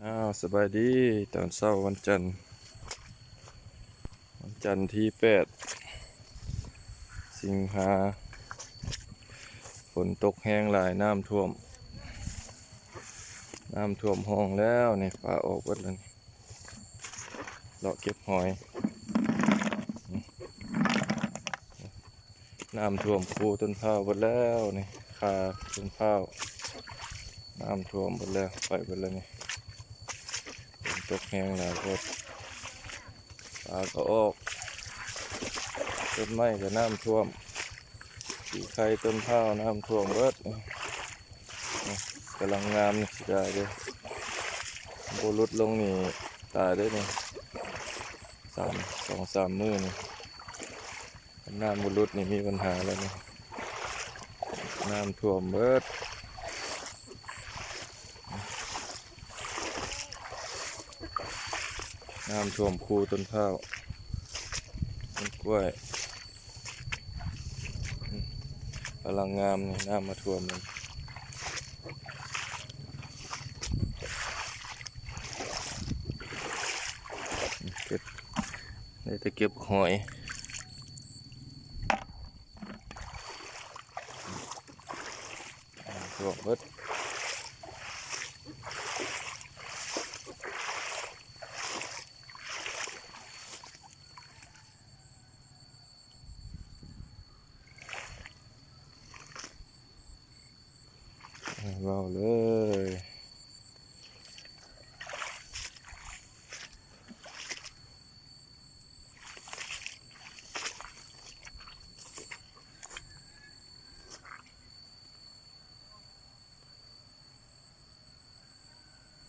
ອ້າວ ສະບາຍດີ ຕອນເຊົ້າວັນຈັນ ວັນຈັນທີແປດ ສິງຫາ ຝົນຕົກແຮງຫຼາຍ ນ້ຳຖ້ວມ ນ້ຳຖ້ວມຫ້ອງແລ້ວນີ້ ປາອອກເບິດແລ້ວນີ້ ເລາະເກັບຫອຍ. ນ້ຳຖ້ວມຄູຕົ້ນພ້າວເບິດແລ້ວນີ້ ຄາຕົ້ນພ້າວ ນ້ຳຖ້ວມເບິດແລ້ວ ໄປເບິດແລ້ວນີ້ ຝົນຕົກແຮງຫຼາຍໂພດ ປາກໍອອກ ຕົ້ນໄມ້ກໍນ້ຳຖ້ວມ ຂີ້ໄຄຕົ້ນພ້າວນ້ຳຖ້ວມເບິດນີ້ ນີ້ກຳລັງງາມນີ້ ເສຍດາຍເດ້ ບໍ່ຫຼຸດລົງນີ້ຕາຍເດ້ນີ້ ສາມ ສອງສາມມື້ນີ້ ຄັນນ້ຳບໍ່ຫຼຸດນີ້ມີບັນຫາແລ້ວນີ້ ນ້ຳຖ້ວມເບິດ ນ້ຳຖ້ວມຄູຕົ້ນພ້າວ ຕົ້ນກ້ວຍ ກຳລັງງາມນີ້ ນ້ຳມາຖ້ວມນີ້ ເກັບ ໄດ້ແຕ່ເກັບຫອຍ. ຖ້ວມເບິດ ເວົ້າເລີຍ.